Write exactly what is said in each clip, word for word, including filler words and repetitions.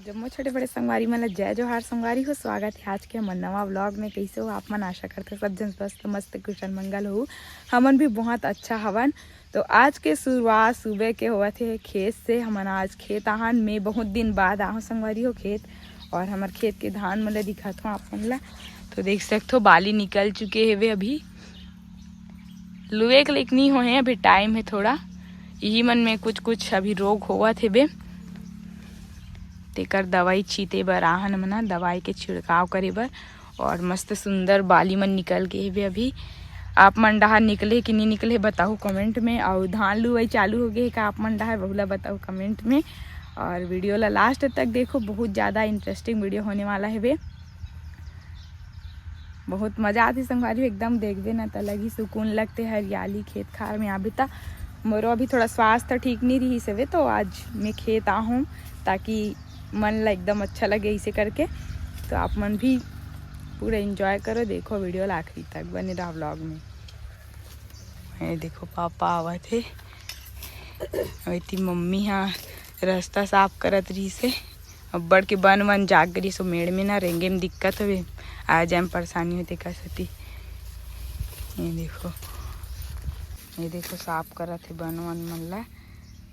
जम्मो छोटे बड़े संगवारी मन ला जय जोहार संगवारी हो। स्वागत हे आज के हमर नवा व्लॉग में। कइसे हो आप मन? आशा करथों सब झन स्वस्थ मस्त कुशल मंगल हो। हमन भी बहुत अच्छा हवन। तो आज के शुरुआत सुबह के होवत हे खेत से। हमन आज खेत आहन, मैं बहुत दिन बाद आहूँ संगवारी हो खेत। और हमर खेत के धान मन ला दिखाथों आप मन ला। तो देख सकथो बाली निकल चुके हेवे अभी। लुए के लायक नइ होहे, अभी टाइम हे थोड़ा। इही मन में कुछ कुछ अभी रोग होवत हेबे, तेकर दवाई छीते बर आहन हमन, दवाई के छिड़काव करे बर। और मस्त सुंदर बाली मन निकल गे हेबे अभी। आप मन डहार निकले कि नइ निकले बताहू कमेंट में। और धान लुवई चालू हो गे हे का आप मन डहार, वहू ला बताहू कमेंट में। और वीडियो ला लास्ट तक देखो, बहुत ज़्यादा इंटरेस्टिंग वीडियो होने वाला हेबे। बहुत मजा आथे संगवारी हो, एकदम देखबे ना त लगही सुकून लगथे हरियाली खेत खार में। अभी त मोरो अभी थोड़ा स्वास्थ्य ठीक नइ रहिस हवे, तो आज मैं खेत आहूँ ताकि मन ला एकदम अच्छा लगे इसे करके। तो आप मन भी पूरा एंजॉय करो, देखो वीडियो ला आखिरी तक, बने रहो व्लॉग में। ये देखो पापा आवत हे, वही मम्मी हा रास्ता साफ करत रहिस हे। अब्बड़ के बन वन जाग गे रहिस, ओ मेड़ में ना रेंगे में दिक्कत हवे, आ जाए में परेशानी होथे का सेती। ये देखो, ये देखो साफ करत हे बन वन मन ला,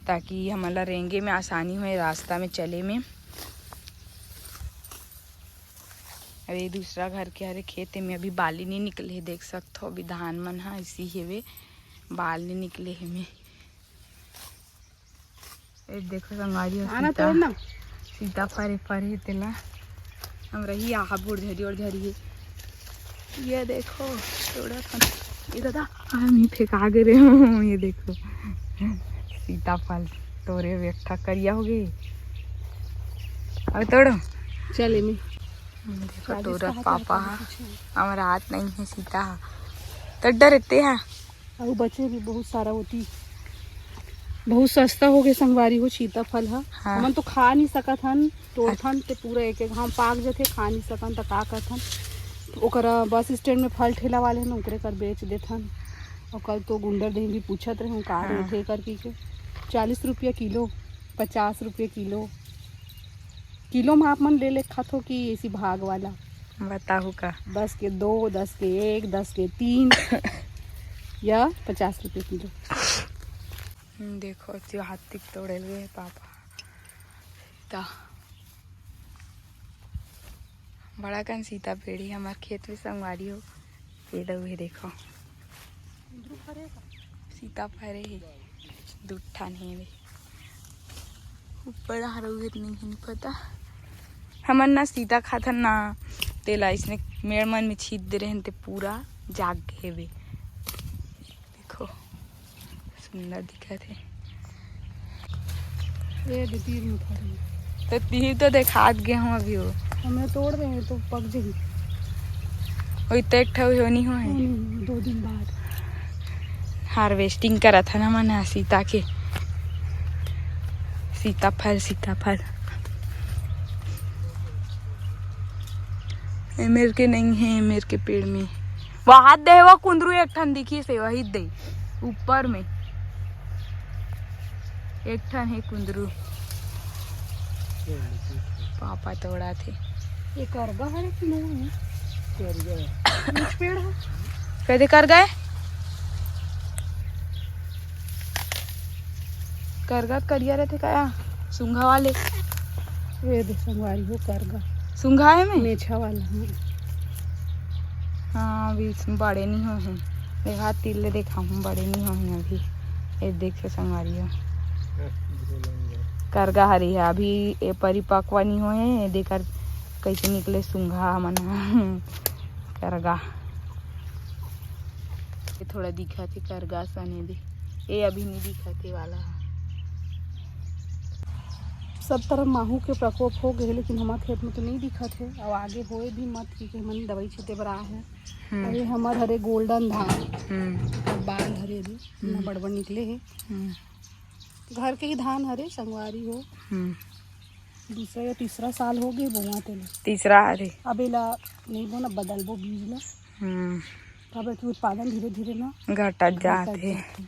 ताकि हमन ला रेंगे में आसानी होए रास्ता में चले में। अउ ये दूसरा घर के हरे खेत में अभी बाली नइ निकले हे, देख सकथो अभी धान मन ह इसी हेवे, बाल नइ निकले हे में। ए देखो संगवारी हो आना सीता, तोड़ना। सीता फरे फरे हे तेला। हम रही आहा बुढ़ झरी और झरी हे। ये देखो तोड़ा था। ये दादा। हम ही फेंका गे रहे हो। ये देखो सीता फल तोरे हुए एक ठा करिया हो गए। अब तोड़ो। चल एमे। देखो तोरा पापा हा। हमर हाथ नहीं है सीता हा। तो डरते हा। अउ बचे भी बहुत सारा होती, बहुत सस्ता हो गए संगवारी हो सीता फल हा। हाँ। हमन तो खा नहीं सकत हन, तोड़थन ते पूरा एक एक घाम पाक जथे, खा नहीं सकन त का करथन। ओकरा बस स्टैंड में फल ठेला वाले हन, ओकरे कर बेच देथन। और कल तो गुंडर दही भी पूछत रहे का हाँ। रेट हे करके के चालीस रुपया किलो, पचास रुपया किलो। किलो में आप मन ले ले खाथो कि ऐसी भाग वाला? बताहू का? दस के दो, दस के एक, दस के तीन या पचास रुपये किलो। हम्म, देखो, जो हाथ तक तोड़े हुए है पापा। ता बड़ा कन सीता पेड़ी हमार खेत में संगवारी हो। ये दऊ हे देखो। सीता फरे हे, दू ठन हे रे। ऊपर आ रही है, नहीं, नहीं पता। हमन ना सीता खाथन ना, तेला इसने मेड़ मन में छीत दे रहे ते पूरा जाग गए हेवे। देखो, सुंदर दिखत हे। ये दे तीर में फरी। तो तीर तो देखात गे हूँ अभी वो। हमने तोड़ रहे हैं तो पक जाएगी। वही तो एक ठो होनी हो है। होनी हो, दो दिन बाद। हार्वेस्टिंग करत है ना मन सीता के। सीता फल, सीता फल। ए मेर के नहीं है, ए मेर के पेड़ में। वहाद दे, वो कुंदरू एक ठन दिखी से, वही दे। ऊपर में एक ठन हे कुंदरू। पापा तोड़ा थे। ये करगा हरे कि नहीं? करगा। ऊंच पेड़ है। कदे करगा हे? करगा करिया रहते का? सुंघा वाले। ये दे संगवारी हो करगा। सुंघा है में? मेछा वाला, हाँ। हाँ, अभी इसमें बड़े नहीं हो हैं। देखा, तिल ले देखा हूँ, बड़े नहीं हो हैं अभी। ये देखे संगवारी हो। करगा हरी है, अभी ये परिपक्व नहीं हो हैं, ये देकर कैसे निकले सुंघा मन। करगा। ये थोड़ा दिखा थे करगा सने दे। ये अभी नहीं दिखा थे वाला। सब तरफ माहू के प्रकोप हो गए, लेकिन हमारे खेत में तो नहीं दिखत है। और आगे होए भी मत, क्योंकि हमन दवाई छीटे बर आए हैं। हम्म। अरे हमर हरे गोल्डन धान, हम्म। और बाल हरे भी, इतना हम्म। बड़ बड़ निकले हैं। हम्म। घर के ही धान हरे, संगवारी हो। हम्म। दूसरा या तीसरा साल हो गए बोआ तेला। तीसरा हरे। अब एला नहीं बोना, बदलबो बीज ला। हम्म। काबर कि उत्पादन धीरे धीरे ना घटत घटत जात हे। जात हे।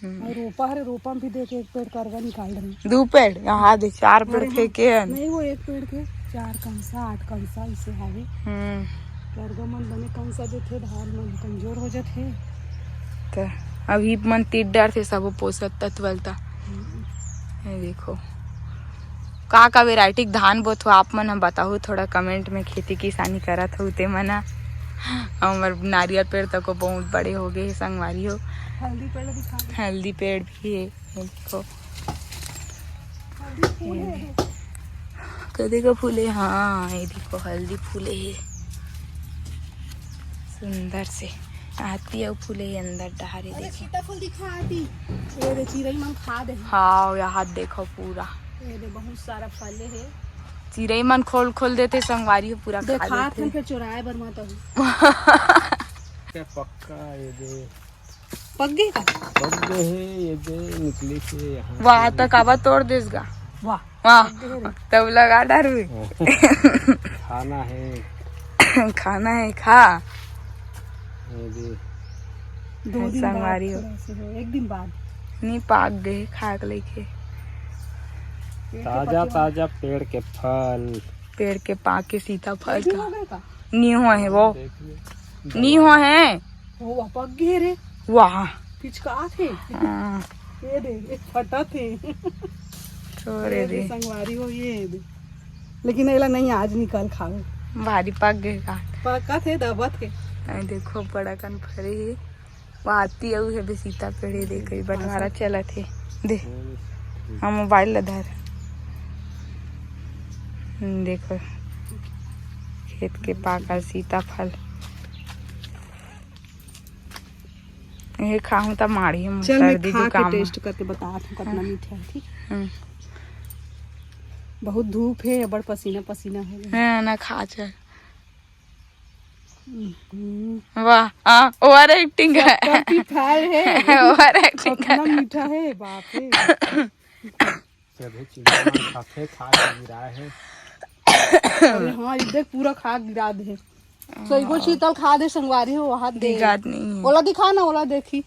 अउ रोपा हरे, रोपा में भी देख, एक पेड़ करगा निकाल रहे। दू पेड़, यहाँ दे चार पेड़ फेंके हन। नहीं, वो एक पेड़ के चार कंसा, आठ कंसा इसे हवे। हम्म। करगा मन बने कंसा देथे, धान मन कमजोर हो जाथे। त अभी मन तीर डरथे सबो पोषक तत्व ल त। हम्म। ये देखो, का का वेराइटी के धान बोथो आप मन ह बताहू थोड़ा कमेंट में। खेती किसानी करत हो ते मन ह। हमर नारियल पेड़ तको बहुत बड़े हो गए हे संगवारी हो। हल्दी पेड़ दिखा दे। हल्दी पेड़ भी हे, ये देखो। हल्दी फूल हे। कदे का फूल हे? हाँ, ये देखो हल्दी फूले हे सुंदर से। आती अउ फूले हे अंदर डहारे। अरे देखो। सीता फल दिखा आती। ये दे चिरई मन खा दे। हाँ, यहाँ देखो पूरा। ये दे बहुत सारा फल हे। चिरई मन खोल खोल देथे संगवारी हो, पूरा खा देथे। फिर चुराए बर मत अहू। पक्का ये दे। पक गए का? पक गए हे, ये दे निकले से यहाँ वाह, से। त काबा तोड़ देस गा। वाह। वाह, पक गए रे। तब लगा डार भी। खाना है। खाना है, खा। ये दे। दो दिन बाद संगवारी हो। थोड़ा सा हो, एक दिन बाद। नहीं, पाक गए, खा के लेके। पेट के ताजा पकवा। ताजा पेड़ के फल। पेड़ के पाके सीता फल ये भी का। हो गए का? नहीं हुआ है वो। देख ले। नहीं हुआ है। वो पक गए रे। वाह। पिचकाथे। हाँ। ये दे, ये फटथे। छोड़े ये दे दे। संगवारी हो, ये दे। लेकिन एला नहीं, आज निकाल खावे। भारी पक गए का। पकाथे, दबाथे। अरे देखो, बड़ा कन फरे हे। वो आती अउ हे बे सीता पेड़, ये देख, ये बंटवारा चलत हे। दे, हम मोबाइल ला धर। हम्म, देखो, खेत के पाकल सीता फल। ये खाहूं त माढ़ही में चल, मैं सर्दी खा के जुकाम। टेस्ट करके बतात हूँ, कितना हाँ। मीठा है, ठीक? हम्म। बहुत धूप है, बड़ पसीना पसीना हो गया। हाँ, ना खा चल। हम्म। वाह, हाँ, ओवर एक्टिंग है। सबका की फल है। ओवर एक्टिंग कितना है। मीठा है, बाप रे। सभी चिड़िया मन खाथे, खा के गिराए हे। अरे हाँ, ये देख, पूरा खा गिरा दे। सही को शीतल खा दे, संगवारी हो, हाथ दे। दिखात नहीं है। ओला दिखा ना, ओला देखी।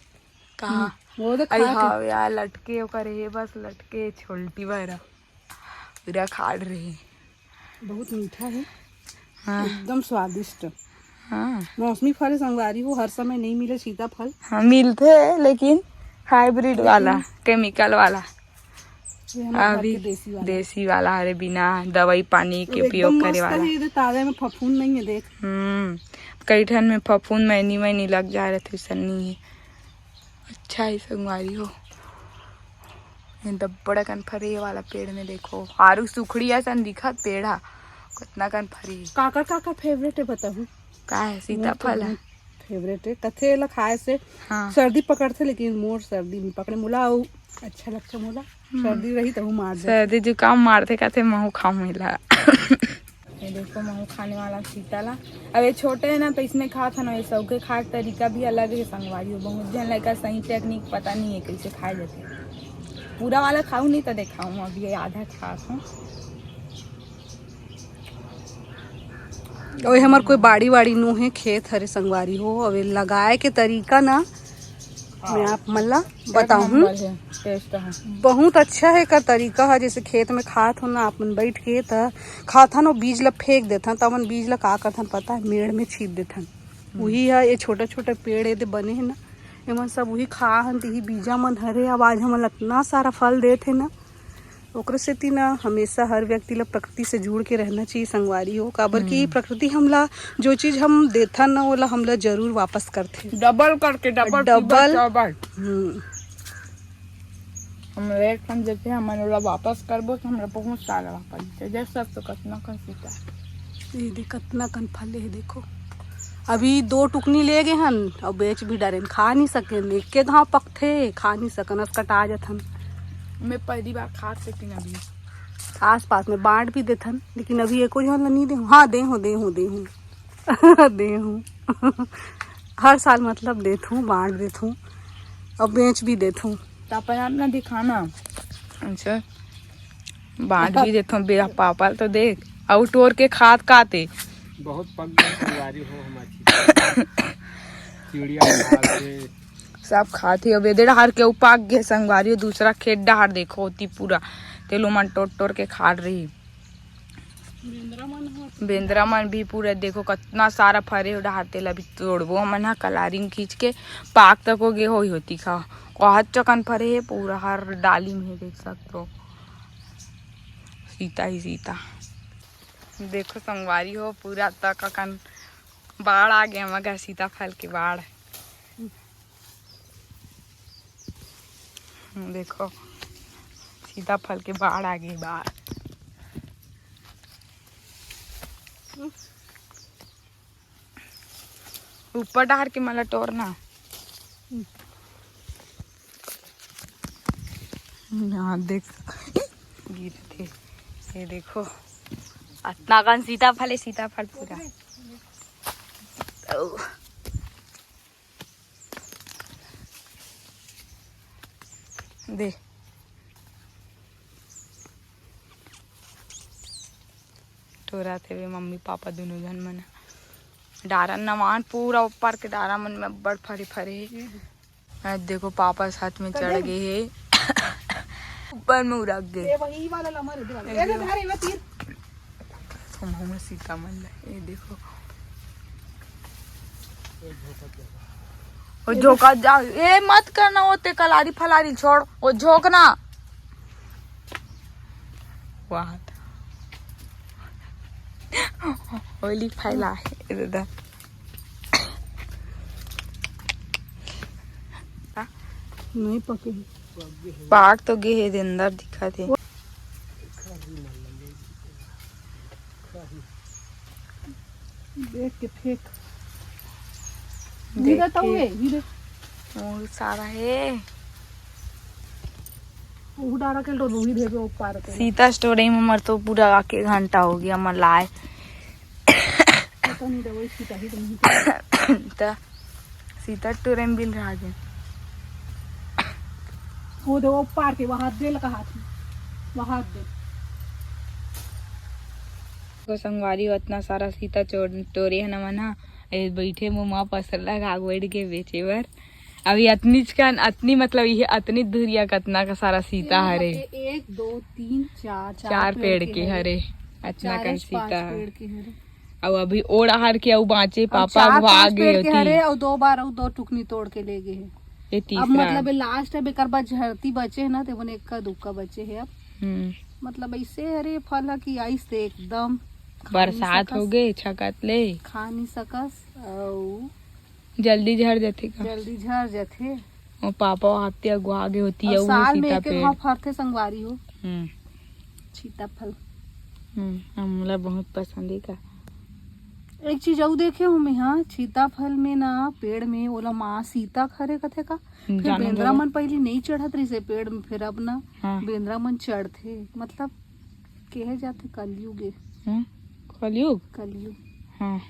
कहाँ? हम्म, वो देख अरे खा के। हाँ यार, लटके ओकर हे, बस लटके छोलटी भरा। पूरा खाड़ रही। बहुत मीठा है। हाँ। एकदम स्वादिष्ट। हाँ। मौसमी फल संगवारी हो, हर समय नहीं मिले सीता फल। हाँ, मिलथे, लेकिन हाइब्रिड लेकिन वाला, केमिकल वाला। ये हमारे घर अभी के देसी वाला। देसी वाला, अरे बिना दवाई पानी के एकदम उपयोग करे मस्त वाला। है, ये तो ताजा में फफूंद नहीं है, देख। हम्म, कई ठन में फफूंद मैनी मैनी लग जा रहे थे, सन्नी है। अच्छा है संगवारी हो। ये दब्बड़ अकन फरे वाला पेड़ में देखो, आरू सुखड़ी असन दिखत पेड़ हा, कितना कन फरे। काकर काकर फेवरेट है बताहू? का है? सीताफल है। फेवरेट है, कथे एला खाए से हाँ। सर्दी पकड़थे, लेकिन मोर सर्दी नहीं पकड़े, मोला अउ अच्छा लगथे मोला। हम्म। सर्दी रही तहू मार दे। सर्दी जुकाम मारथे, कथे महू खाऊं एला। ये देखो, महू खाने वाला सीता ला। अब ये छोटे है ना, तो इसने खात है ना, ये सबके खाए के तरीका भी अलग है संगवारी हो। बहुत जन लइका सही टेक्निक पता नहीं है कैसे खाए जाते। पूरा वाला खाऊ नहीं तो देखाऊं, अभी ये आधा खात हूँ। ओए, हमर कोई बाड़ी वाड़ी नो हे, खेत हरे संगवारी हो। अब ये लगाए के तरीका ना, मैं आप मन ला एक बताहूँ। नंबर है, टेस्ट है। बहुत अच्छा है एकर तरीका है, जैसे खेत में खात हो ना आप मन बैठ के, त खात हन, वो बीज ला फेंक देथन, त हमन बीज ला का करथन पता है, मेड़ में छीत देथन। हम्म। वही है, ये छोटा छोटा पेड़ एदे बने है ना, एमन सब वही खा हन, त यही बीजा मन हरे। अब आज हमन ला इतना सारा फल देत है ना, ओकरे सेती ना हमेशा हर व्यक्ति ला प्रकृति से जुड़ के रहना चाहिए संगवारी हो, काबर कि हम्म। प्रकृति हमला जो चीज हम देथन ना, ओला हमला जरूर वापस करथे। डबल करके, डबल, डबल। Triple, double. हम्म। हम एक ठन देथे, हमन ओला वापस करबो, तो हमरा बहुत सारा वापस देथे। देख सकते हो, कतना कन सीता है। ये देख, कतना कन फले है, देखो। अभी दो टुकनी ले गए हन, अब बेच भी डारेन, खा नहीं सकेन, एके घाव पकथे, खा नहीं सकन, अस कटा जथन। मैं पहली बार खा सकिन अभी। आस पास में बांट भी देथन, लेकिन अभी एको झन ला नहीं देहूँ। हाँ, देहूँ, देहूँ, देहूँ। देहूँ। हर साल मतलब देथूँ, बांट देथूँ, अब बेच भी देथूँ। तो अपन आप ना दिखाना। अच्छा, बांट भी देथूँ बेरा पापा ल, तो देख, अउ टोर के खात काते। बहुत पग संगवारी हो हमारी। चिड़िया खा के सब खात हे। अब एदे डहार के उ पाक गे संगवारी हो, दूसरा खेत डहार देखो होती पूरा, तेलो मन टोर टोर के खात रही। बेंदरा मन ह। बेंदरा मन भी पूरा देखो कतना सारा फरे हो डहार, तेला भी तोड़बो हमन ह कलारी म खींच के। पाक तक हो गे होई होती खा, कहत चकन फरे हे पूरा हर डाली में हे, देख सकथो। सीता ही सीता। देखो संगवारी हो, पूरा तक अकन बाढ़ आ गे, मगर सीताफल के बाढ़। हम्म, देखो सीताफल के बाढ़ आ गे, बाढ़। ऊपर डहार के मला टोरना। यहाँ देख, गिरत हे। ये देखो, अतना कन सीताफल हे, सीताफल पूरा। ओ। दे। टोरत हेवे मम्मी पापा दुनों झन मन। डारा नवान पूरा ऊपर के डारा मन में अब्बड़ फरे फरे हे। आज देखो पापा साथ में चढ़ गे हे। ऊपर में उड़क गे। ए, वही वाला लमर है, दे वाला। ए, ए, दे, दे। धर, ए, तीर। तुम हम सीता मन ला, ये देखो। वो झोंका जा, ये मत करना, वो ते कलारी फलारी छोड़, वो झोंकना। वाह। होली फैला है दादा। नहीं पके। पाक तो गे हे, अंदर दिखत हे। देख के फेंक। देख हीरा तो के। हुए, हीरे। बहुत सारा हे। वो डारा के तो रूही देवे ऊपर के। सीता स्टोरी में मर तो पूरा आके घंटा हो गया, मर लाए। पता नहीं, दवाई छिटाही तो नहीं। त सीता टोरे में बिल रहा गे। वो दे, वो पार के, वहाँ दे लगा हाथ में, वहाँ दे। तो संगवारी हो, अतना सारा सीता चोर-, टोरे हन हमन हा। ए, बैठे मुँह मा पसरला घाघ बैठ के बेचे बर। अभी अतनीच कन, अतनी मतलब ये अतनी धुरिया कतना का सारा सीता हरे। एक, दो, तीन, चार, चार चार पेड़ पेड़ के के हरे। हरे, अतना चार कन से पाँच सीता हरे। पेड़ के हरे। अउ अभी ओ डहार के अउ बाँचे, अउ पापा चार अघवा पाँच गे पेड़ के होती। हरे, अउ दो बार अउ दो टुकनी तोड़ के ले गे हे। ये अब तीसरा। मतलब ये लास्ट है, एकर बाद झरती बचे है ना, ते बने एक्का दुक्का बचे है अब। हम्म। मतलब ऐसे हरे फल है कि आइस ते एकदम खा नहीं बरसात सकस। हो गे, छकत ले। खा नहीं सकस, अउ जल्दी झर जथे का? जल्दी झर जथे। ओ पापा हत्ती अघवा गे होती, अउ अउ वो साल में सीता एक एक पेड़। घाव फरथे संगवारी हो। हम्म। सीताफल। हम्म, हमला बहुत पसंद हे का। एक चीज अउ देखे हूँ मैं, हाँ, सीताफल में ना, पेड़ में, ओला माँ सीता खरे कथे का। फिर जानो बेंदरा दो। मन पहली नहीं चढ़त रहिसे पेड़ में, फिर अब ना हाँ। बेंदरा मन चढ़थे, मतलब कहे जाथे कलयुग ए। हम्म, कलयुग? कलयुग। हाँ,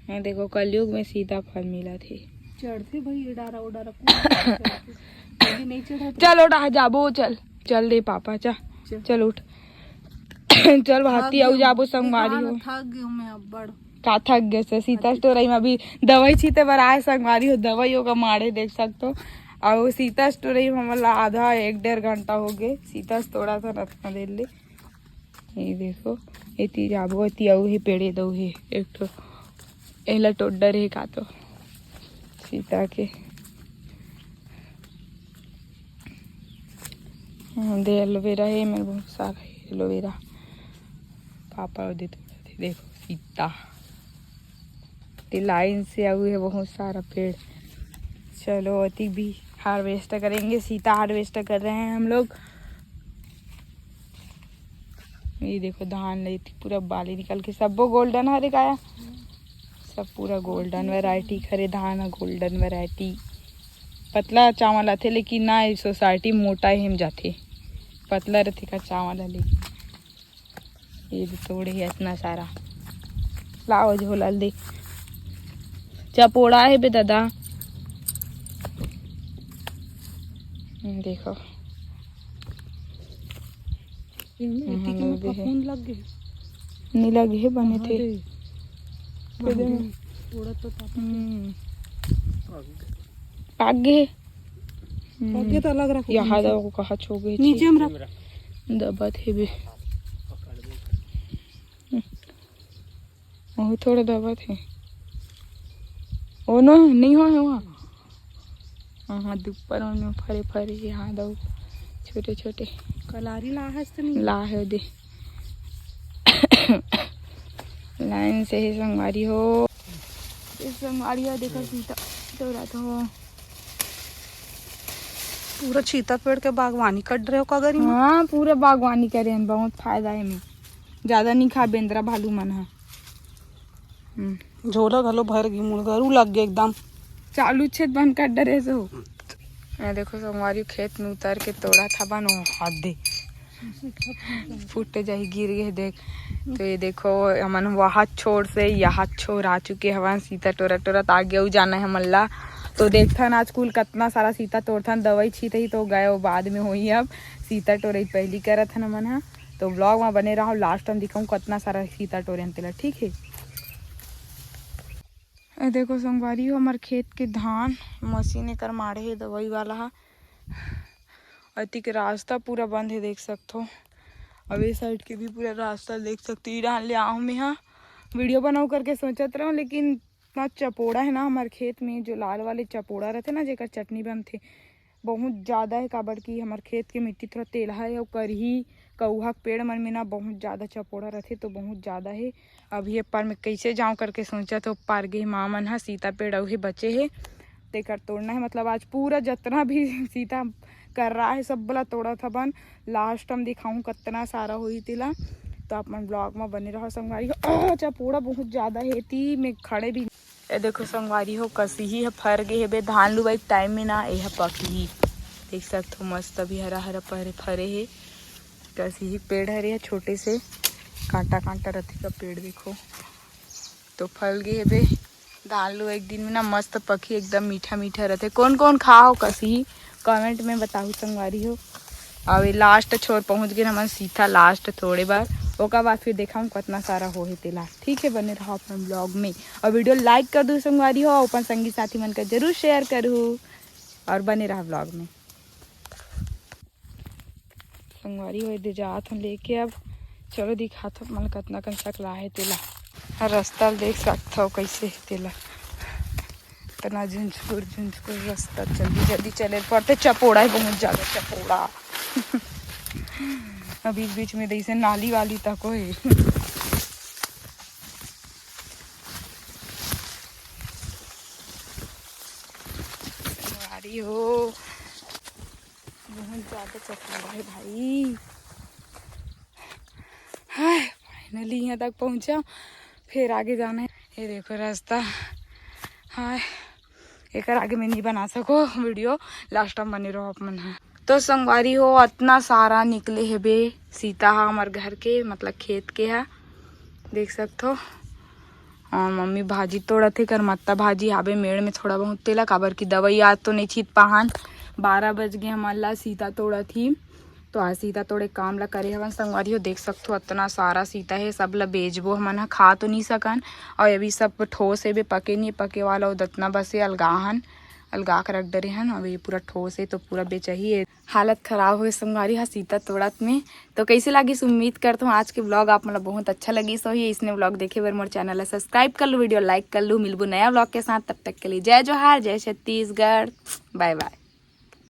ये देखो, कलयुग में सीताफल मिलत हे। चढ़थे भाई, ये डारा, वो डारा, कौन चढ़थे? पहली नहीं चढ़त रहिसे। चल, ओ डहार जाबो, चल, चल दे पापा, चल, चल। चल उठ। चल भाती, थक अउ गई जाबो हूँ। संगवारी हो। थक गई हूँ मैं अब्बड़। का थक गे से? सीता स्टोरई में अभी दवाई छीते बर आए संगवारी हो, दवाई ओका माड़े देख सकथो। अउ सीता स्टोरई में हमन ला आधा एक डेढ़ घंटा हो गे, सीता तोड़त हन अतना देर ले। ये देखो, एती जाबो, एती अउ हे पेड़े दऊ हे एक ठो, एला टोड्डर हे का तो सीता के। हाँ, दे एलोवेरा हे, एमेर बहुत सारा हे एलोवेरा। पापा ओदे तोड़त हे, देखो सीता। ते लाइन से अउ हे बहुत सारा पेड़। चलो, अति भी हार्वेस्ट करेंगे, सीता हार्वेस्ट कर रहे हैं हम लोग। ये देखो धान ले थी, पूरा बाली निकल के, सबो गोल्डन हरे काया, सब पूरा गोल्डन वैरायटी खरे धान ह, गोल्डन वैरायटी। पतला चावल आथे, लेकिन ना, ये सोसाइटी मोटा हेम जाथे, पतला रथे का चावल ह, लेकिन ये भी तोड़े हे इतना सारा। लाओ झोला ल दे, चपोड़ा हे बे दादा। हम्म, देखो। एमे हम्म, एती के में लगे हे। फफूंद लग गे। नी लगे हे, बने हाँ थे। रे। कदे में? हाँ रे, उड़त तो था। हम्म। पाक गे हे। हम्म। पाक गे त अलग रख। यहाँ दव कहाँ छो गे हे, नीचे में रख। दबत हे बे। हम्म। ओहू थोड़ा दबत हे। ओ नो, नहीं हो, हो। हाँ, हाँ, दुपर मन में फरे, फरे, यहाँ दव छोटे, छोटे। कलारी ला हस त नहीं? ला हे दे। लाइन से ही संगवारी हो। इस संगवारी हो, देखो सीता, तो रात हो। पूरा सीता पेड़ के बागवानी कर रहे हो का गरी में? हाँ, पूरा बागवानी करे हन, बहुत फायदा हे में। ज्यादा नहीं खा बेंदरा भालू मन ह। हम्म। झोला घलो भर गे, मुड़गरू लग गे एकदम। चालू छेद बन कर डरे सो। ये देखो संगवारी, खेत में उतर के तोड़त हवन, ओ हाथ दे। फूट जाही, गिर गे देख। तो ये देखो, हमन वहाँ छोर से यहाँ छोर आ चुके हवन। सीता टोरा टोरा त आगे अउ जाना हे हमन ला। तो देखथन आज कुल कतना सारा सीता तोड़थन, दवाई छीत ही तो गए, वो बाद में होही। अब सीता टोरई पहली करत हन हमन ह। तो vlog में बने रहो, last में दिखाऊँ कतना सारा सीता टोरे हन तेला, ठीक हे। ए देखो संगवारी हो, हमर खेत के धान मशीन एकर माढ़े हे दवाई वाला ह। अति के रास्ता पूरा बंद हे, देख सकथो। अब ए side के भी पूरा रास्ता देख सकथो। ई डाहन ले आहूँ में हा video बनाऊँ करके सोचत रहूँ, लेकिन इतना चपोड़ा हे ना हमर खेत में, जो लाल वाले चपोड़ा रथे ना, जेकर चटनी बनथे, बहुत ज्यादा हे। काबर कि हमर खेत के मिट्टी थोड़ा तेलहा हे, अउ करही कौहा के पेड़ मन में ना बहुत ज्यादा चपोड़ा रथे, तो बहुत ज्यादा हे। अभी ए पार में कैसे जाऊँ करके सोचत हो, पार गे माँ मन ह सीता पेड़ अउ हे बचे हे, तेकर तोड़ना हे। मतलब आज पूरा जतना भी सीता कर रहा है, सब बोला तोड़त हबन। Last हम दिखाऊँ कतना सारा होही तेला, तो आप मन vlog में बने रहो संगवारी हो। आह, चपोड़ा बहुत ज्यादा हे, ती में खड़े भी। ए देखो संगवारी हो, कसिही ह फर गे हेबे, धान लुवई के time में ना ए ह पकही। देख सकथो मस्त अभी हरा हरा पहरे फरे हे। कसिही पेड़ हरे ह छोटे से, कांटा कांटा रथे का पेड़ देखो, तो फल गे हेबे। धान लुवई के दिन में ना मस्त पकही, एकदम मीठा मीठा रथे। कौन कौन खा हो कसिही, comment में बताहू संगवारी हो। अउ ये last छोर पहुँच गे हमन सीता last थोड़े बार, ओकर बाद फिर देखा हम कतना सारा होहे तेला। ठीक है, बने रहो अपन vlog में अउ video like कर दू संगवारी हो, अपन संगी साथी मन का जरूर share करू अउ बने रहो vlog में। संगवारी हो दे जात हन लेके। अब चलो दिखात हन मन कतना कन सकला हे तेला। रास्ता ल देख सकथव कैसे हे तेला। इतना झुंझकुर झुंझकुर रास्ता, जल्दी जल्दी चले ल पड़थे। चपोड़ा हे बहुत ज्यादा चपोड़ा। अब बीच बीच में जैसे नाली वाली तको हे। संगवारी हो, बहुत ज्यादा चपोड़ा हे भाई। हाय, finally यहाँ तक पहुँचा, फिर आगे जाना है। ये देखो रास्ता, हाय, एकर आगे मैं नहीं बना सको video, last time बने रहो आप मन ह। तो संगवारी हो, अतना सारा निकले हेबे सीता हा हमर घर के, मतलब खेत के हा, देख सकथो। और मम्मी भाजी तोड़त हे, करमत्ता भाजी हाबे मेड़ में थोड़ा बहुत तेला, काबर की दवाई आज तो नहीं छीत पाहन। बारह बज गे हमन ला सीता तोड़त ही, तो आज सीता तोड़े काम ला करे हवन संगवारी हो। देख सकथो अतना सारा सीता हे, सब ला बेचबो हमन ह, खा तो नहीं सकन। और अभी सब ठोस हे बे, पके नहीं, पके वाला उदतना बस हे, अलगा हन, अलगा के रख डरे हन। अब ये पूरा ठोस हे तो पूरा बेचही। हालत खराब होए संगवारी हा सीता तोड़त में। तो कैसे लागिस, उम्मीद करत हूँ आज के vlog आप मन ला बहुत अच्छा लगिस होही। इसने vlog देखे बर मोर channel ला subscribe कर लू, video like कर लू। मिलबू नया vlog के साथ, तब तक के लिए जय जोहार, जय छत्तीसगढ़, bye bye।